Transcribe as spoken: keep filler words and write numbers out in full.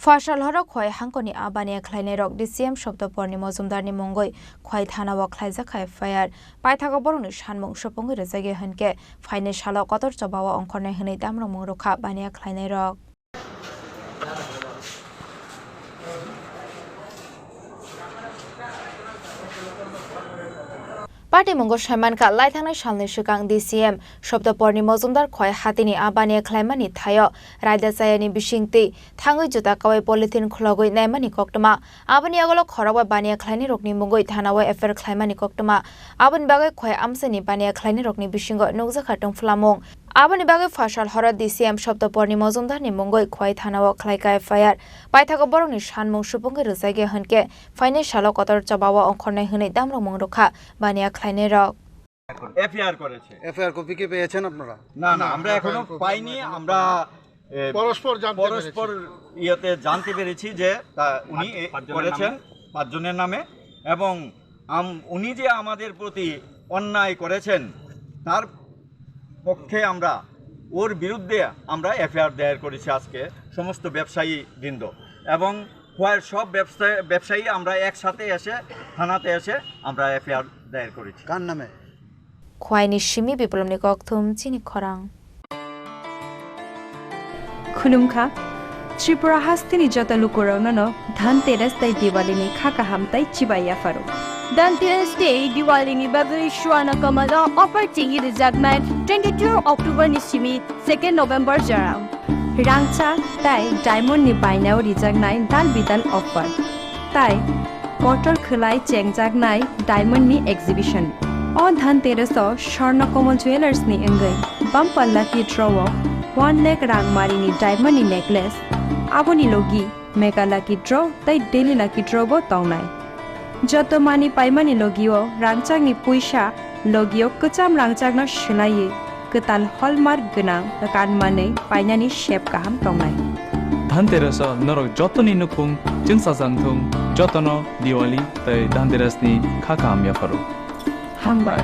Phasalhoro Khwai hangkoni a baniya khlainairok D C M Shobdopor ni Mojumdar ni mungwi Khwai thana o khlaijak kha F I R. Paithago borokni sanmung supungwi rwjak ya hwnkhe phainai salo kotor choba o ongkhornai hwnwi damrok mung rwkha baniya khlainairok. Patimungo saimankha, laithangnai salni swkang D C M Shobdopor ni Mojumdar Khwai hatini a baniya khlaimani thaio raida chayani bisingtwi thangwi juta kawi polythene khulogwi naimani koktwma. Aboni yagulo khorokbai baniya khlainairokni mungwi thana o F I R khlaimani koktwma. Aboni bagwi Khwai amchaini baniya khlainairokni bisingo nukjakha tongphlamung. Aboni bagwi Phasalhoro D C M Shobdopor ni Mojumdar ni mungwi Khwai thana o khlaikha F I R. Paithago borokni sanmung supungwi rwjak ya hwnkhe phainai salo kotor choba o ongkhornai hwnwi damrok mung rwkha baniya khlainairok. FIR করেছে। FIR copy কি পেয়েছেন আপনারা? না, না, আমরা এখনো পাইনি। আমরা, এ, পরস্পর জানতে পেরেছি। পরস্পর ইয়েতে জানতে পেরেছি যে তা উনি পাঁচ, এ, পাঁচজনের করেছেন, নামে। পাঁচজনের নামে। এবং আম-, উনি যে আমাদের প্রতি অন্যায় করেছেন, তার পক্ষে আমরা, ওর বিরুদ্ধে আমরা এফআইআর দায়ের করেছি আজকে সমস্ত ব্যবসায়ী বৃন্দ। এবং খোয়াইর সব ব্যবসা-, ব্যবসায়ী আমরা একসাথে এসে, থানাতে এসে আমরা এফআইআর দায়ের করেছি। কার নামে? Khwaini simi Biplomni kokthum chini khorang. Khulumkha, Tripura hasteni joto lukurokno no Dhanteras tei Diwali ni kha kaham tei chibai yapharo. Dhanteras tei Diwali ni bagwi Swarna Kamal o offer chengwi rwjaknai twenty-two October ni simi second November jorao. Rangchak tei diamond ni bainao rijaknai dal bidal offer. Tai kotor khwlai chengjaknai diamond ni exhibition. O Dhanteras o Swarna Kamal Jewellers ni wngwi bumper lucky draw o one lakh rang mari ni diamond ni necklace, aboni logi mega lucky draw tei daily lucky draw bo tongnai. Joto mani paimani logio rangchakni puisa logio kwcham rangchakno swlaiwi kwtal hallmark gwnang kanmanwi painani sep kaham tongnai. Dhanteras o norok jotoni nukhung chwngsajak thung, jotono Diwali tei Dhanteras ni kha kaham yapharo. Hambai.